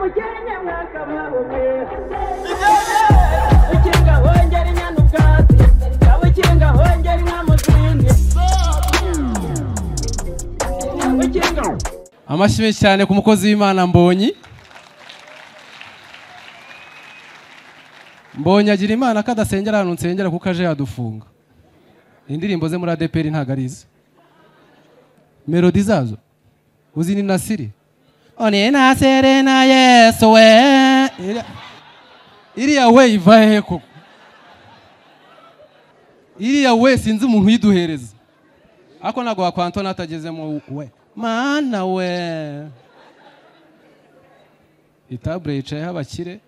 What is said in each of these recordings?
Umukenye mwakababwe Ukinga hongera inyana ubwatsi Ukinga hongera inka mu zindi Ukinga. Amashyi menshi cyane ku mukozi w'Imana Mbonyi. Mbonyi agira Imana ko adasengera ahantu nsengera kuko aje yadufunga. Indirimbo ze muri ADPR ntago arize. Melody zazo uzi ni Nasiri. One nasere na Yesu we. Iriya we iva hehe koko? Iriya we sinzi umuntu uyiduhereza. Ariko ntabwo wakwantona atagezemo we. Mana we. Itabure yicayeho abakire.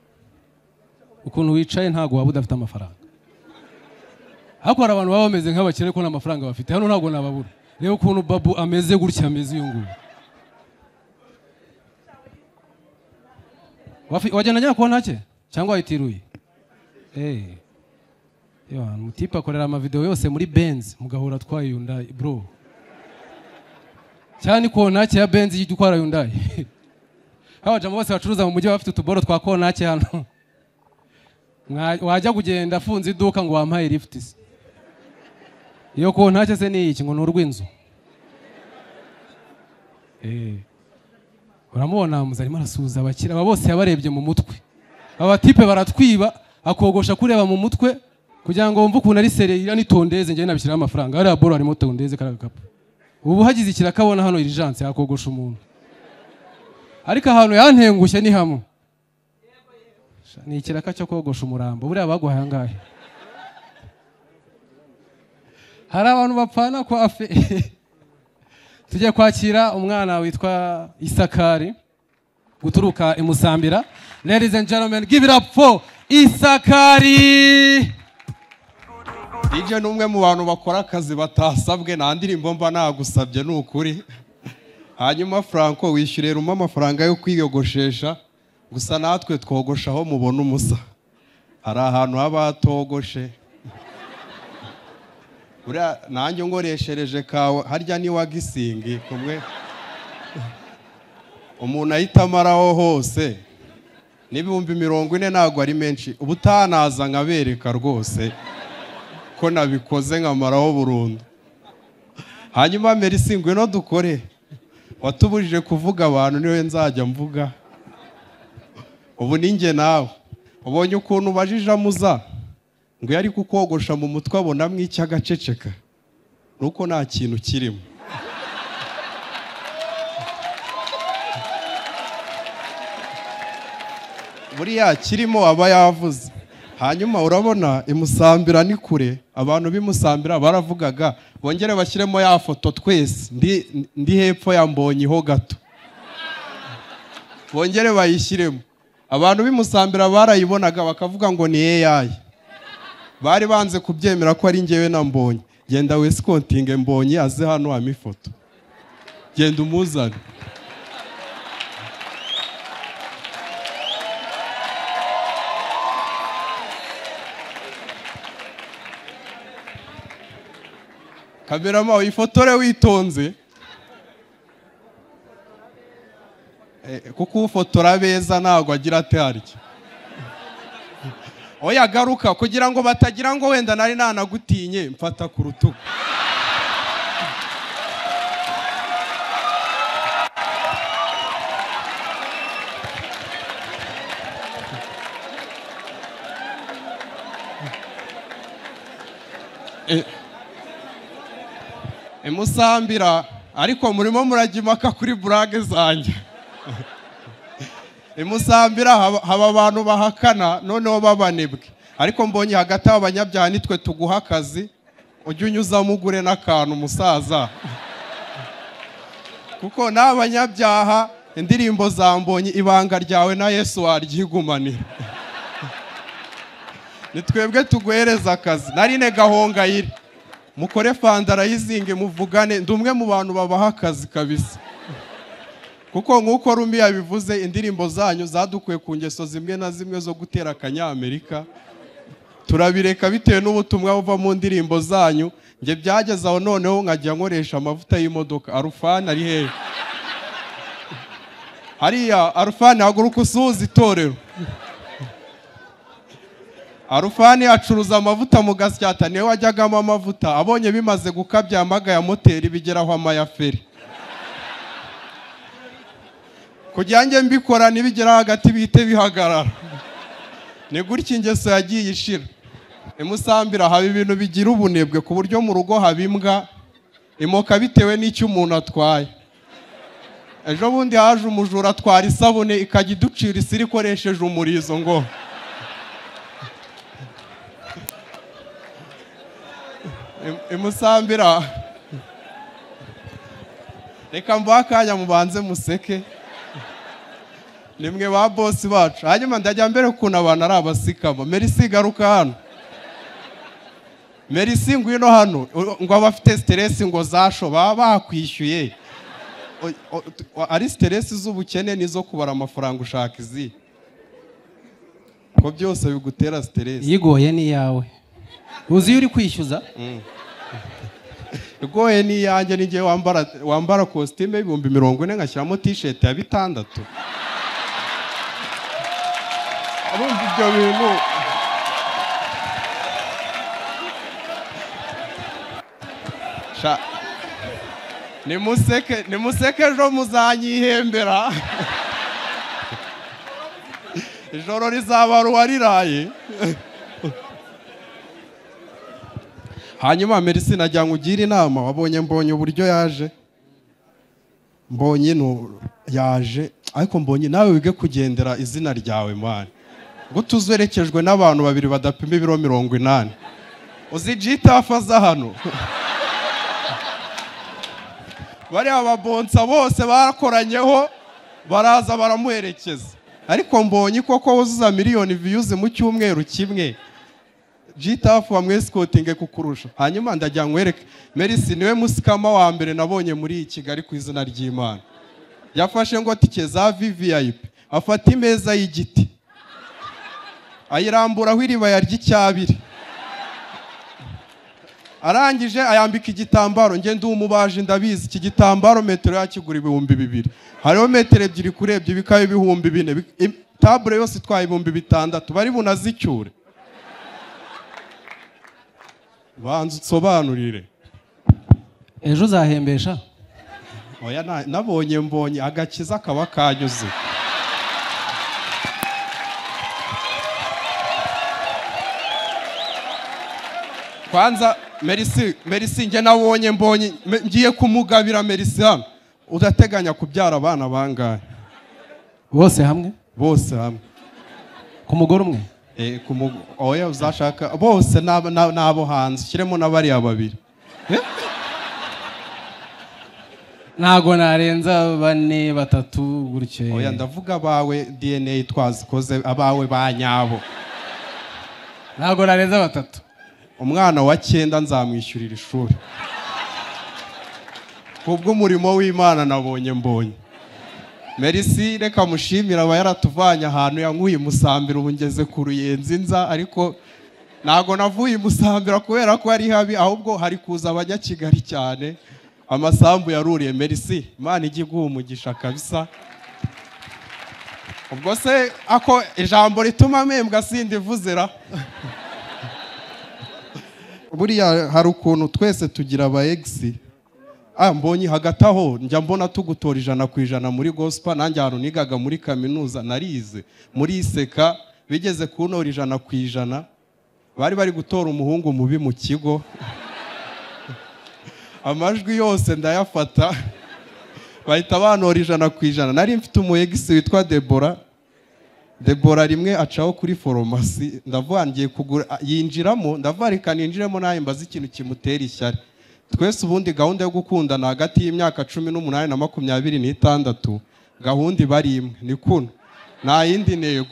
Ukuntu wicaye ntabwo waba udafite amafaranga. Ariko hari abantu baba bameze nk'abakire ariko nta mafaranga bafite. Hano ntabwo nababura. Reba ukuntu Babu ameze gutya, ameze uyu nguyu. Wajyana njya kubona ntake cyangwa wayitiruye? Mutipe akorera amavideo yose muri Benz, mugahura atwaye Hyundai bro. Cyane ko ntake ya Benz yitwara Hyundai. Abajama bose bacuruza mu mujyi bafite utuboro twa kontake hano. Wajya kugenda afunze iduka ngo wampaye lift se. Iyo kontake se ni iki ngo nurw'inzu. Uramubona muzarimo arasuhuza abakira aba bose yabarebye mu mutwe. Abatipe baratwiba akogosha kureba mu mutwe kugira ngo wumve ukuntu ari sere ira nitondeze ngiye nabishyiraho amafaranga. Hariya boro harimo tondeze karagakapu. Ubu hagize ikirakabona hano irijanse yakogosha umuntu. Ariko ahantu yantengushye ni hamwe. Ni ikiraka cyo kogosha umurambo. Buriya baguhaye angahe? Hari abantu bapfana ko afe. Tujye kwakira umwana witwa Isakari guturuka i Musambira. Ladies and gentlemen, give it up for Isakari. DJ ni umwe mu bantu bakora akazi batasabwe, nta ndirimbo mba nagusabye ni ukuri. Hanyuma Franco wishyurira umwe amafaranga yo kwiyogoshesha, gusa natwe twogosha aho mubona umusa. Hari ahantu haba hatogoshe. Uriya nanjye ngoreshereje kawe harya ni wagisingi kumwe umuntu ahita amaraho hose n'40,000 ntabwo ari menshi. Ubutanaza nkabereka rwose ko nabikoze nkamaraho burundu. Hanyuma Merci ngwino dukore, watubujije kuvuga abantu niwe nzajya mvuga. Ubu ninjye nawe ubonye ukuntu ubajije amuza ngo yari kukogosha mu mutwe abonamwe icy'agaceceka nuko nta kintu kirimo. Buriya kirimo aba yavuze. Hanyuma urabona imusambira ni kure, abantu bimusambira baravugaga bongere bashyiremo ya foto twese ndi hepfo ya Mbonyi ho gato, bongere bayishyiremo. Abantu bimusambira barayibonaga bakavuga ngo ni AI. Bari banze kubyemera ko ari njyewe na Mbonyi. Genda weskontinge Mbonyi aze hano ama ifoto. Genda umuzane. Kamerama uyifotore witonze. Kuko ufotora beza ntago agira ate harya. Oya garuka kugira ngo batagira ngo wenda nari nanagutinye mfata ku rutugu. Musambira ariko murimo murajya impaka kuri burage zanjye. Imusambira haba abantu bahakana noneho babanebwe, ariko mbonye hagati y'abanyabyaha nitwe tuguha akazi, ujye unyuzamo ugure n'akantu umusaza. Kuko n'abanyabyaha indirimbo za Mbonyi ibanga ryawe na Yesu waryigumanira. Nitwebwe tuguhereza akazi. Narine Gahongayire mukore fandarayizinge muvugane, ndi umwe mu bantu babaha akazi kabisa. Kuko nk'uko Rumi yabivuze, indirimbo zanyu zadukuye ku ngeso zimwe na zimwe zo gutera akanyamerika, turabireka bitewe n'ubutumwa buva mu ndirimbo zanyu. Nge byageze aho noneho nkajya nkoresha amavuta y'imodoka. Arufani ari hehe? Hariya Arufani, haguruka usuhuza itorero. Arufani acuruza amavuta mu Gasyata, niwe wajyagamo amavuta. Abonye bimaze gukabya amaga ya moteri bigeraho amayaferi. Kugira nge mbikora nibigera hagati bihite bihagarara. Ni gutya ingeso yagiye ishira. Imusambira haba ibintu bigira ubunebwe ku buryo mu rugo haba imbwa imoka bitewe n'icyo umuntu atwaye. Ejo bundi haje umujura atwara isabune ikajya iducira isiri ikoresheje umurizo ngo Imusambira. Reka mbahe akanya mubanze museke. Nimwe ba boss bacu. Hanyuma ndajya mbere ukuntu abantu ari abasikama. Merci, garuka hano. Merci, ngwino hano. Ngo abafite stress ngo zasho baba bakwishyuye. Ari stress z'ubukene nizo kubara amafaranga ushaka izi. Ko byose bigutera stress. Yigoye ni yawe. Uzi iyo uri kwishyuza? Igoye ni yanjye, ni ngiye wambara costume 40,000 ngashyiramo t-shirt ya 6. Urumva ibyo bintu? Sha nimuseke ejo muzanyihembera. Ijoro rizaba ruwariraye. Hanyuma Merci, najya ngugira inama. Wabonye mbonye uburyo yaje, mbonye no yaje, ariko mbonye nawe wige kugendera izina ryawe man. Ngo tuzerekejwe n'abantu babiri badapima ibiro 80. Uzi Gitafa za hano. Bari ababonsa bose barakoranyeho baraza baramuherekeza. Ariko mbonye koko wuzuza miliyoni views mu cyumweru kimwe. Gitafu wamwesikotinge kukurusha. Hanyuma ndajya nkwereke Merci niwe musikama wa mbere nabonye muri Kigali ku izina ry'Imana. Yafashe ngo tike za VVIP, afata imeza y'igiti ayiramburaho iribaya ry'icyabiri. Arangije ayambika igitambaro. Nge ndi umubaji ndabizi, iki gitambaro metero yakigura 2000. Hariho metero 2 kurebye bikaba 4000. Table yose itwaye 6000. Bari bunazicyure. Banza utsobanurire. Ejo uzahembesha? Oya, nabonye mbonye agakiza kaba kanyuze. Kwanza Merci, nge nabonye mbonye ngiye kumugabira Merci hano. Udateganya kubyara abana bangahe? Bose hamwe? Bose hamwe. Ku mugore umwe? Oya, uzashaka bose nabo hanze ushyiremo n'abariya babiri. Ntago narenza 4 3 gutyo. Oya, ndavuga abawe DNA twazikoze, abawe ba nyabo. Ntago narenza 3. Umwana wa 9 nzamwishyurira ishuri. Kubwo umurimo w'Imana nabonye mbonye. Merci, reka mushimira aba yaratuvanye ahantu yankuye Musambira, ubu ngeze ku Ruyenzi nza, ariko ntago navuye Musambira kubera ko ari habi, ahubwo hari kuza abanyakigali cyane. Amasambu yaruriye. Merci, Imana ijye iguha umugisha kabisa. Ubwo se ako ijambo rituma mpembwa sindivuzera. Buriya hari ukuntu twese tugira aba ex. Mbonye hagati aho njya mbona tugutora 100% muri gospel. Nanjye ahantu nigaga muri kaminuza narize muri Iseka, bigeze kuntora 100%. Bari gutora umuhungu mubi mu kigo. Amajwi yose ndayafata, bahita bantora 100%. Nari mfite umu ex witwa Debora. Debora rimwe acaho kuri foromasi, ndavuga ngiye kugura, yinjiramo, ndavuga reka ninjiremo nawe mbaze ikintu kimutera ishyari. Twese ubundi gahunda yo gukundana hagati y'imyaka 18 na 26, gahunda iba ari imwe, ni kuno. Nta yindi ntego.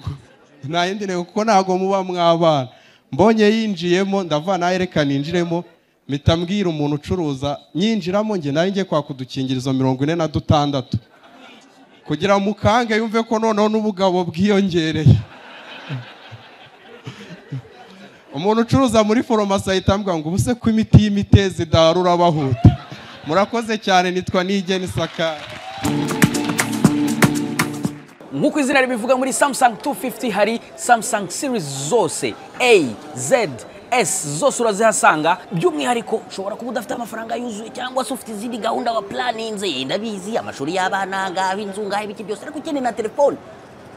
Nta yindi ntego kuko ntago muba mwabana. Mbonye yinjiyemo, ndavuga nawe reka ninjiremo, mpita mbwira umuntu ucuruza, nyinjiramo nge nari ngiye kwaka udukingirizo 46. Kugira mukange yumve ko noneho n'ubugabo bwiyongereye. Umuntu ucuruza muri foromasi ahita ambwira ngo ubuse ko imiti y'imitezi idarura bahuta. Murakoze cyane, nitwa Nigeni Sakara. Nk'uko izina ribivuga, muri Samsung 250 hari Samsung series zose, A, Z, S zose urazihasanga. By'umwihariko ushobora kuba udafite amafaranga yuzuye cyangwa se ufite izindi gahunda wa planinze, ndabizi, amashuri y'abana ngaho, inzu ngaho, ibiki byose, ariko ukeneye na telefone.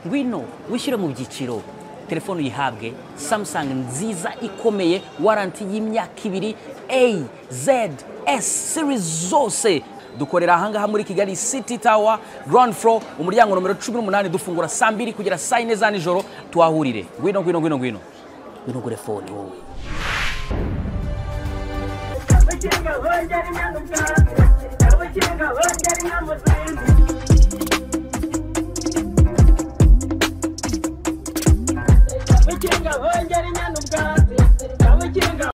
Ngwino wishyure mu byiciro, telefone uyihabwe, Samsung nziza ikomeye, warranty y'imyaka 2, A, Z, S series zose. Dukorera ahangaha muri Kigali City Tower, ground floor, umuryango nomero 18. Dufungura saa 2 kugera saa 4 za nijoro. Tuhahurire. Ngwino, ngwino, ngwino, ngwino, ngwino ugure phone wowe. Ukinga hongera inyana ubwatsi, ukinga hongera inka mu zindi. Ukinga hongera.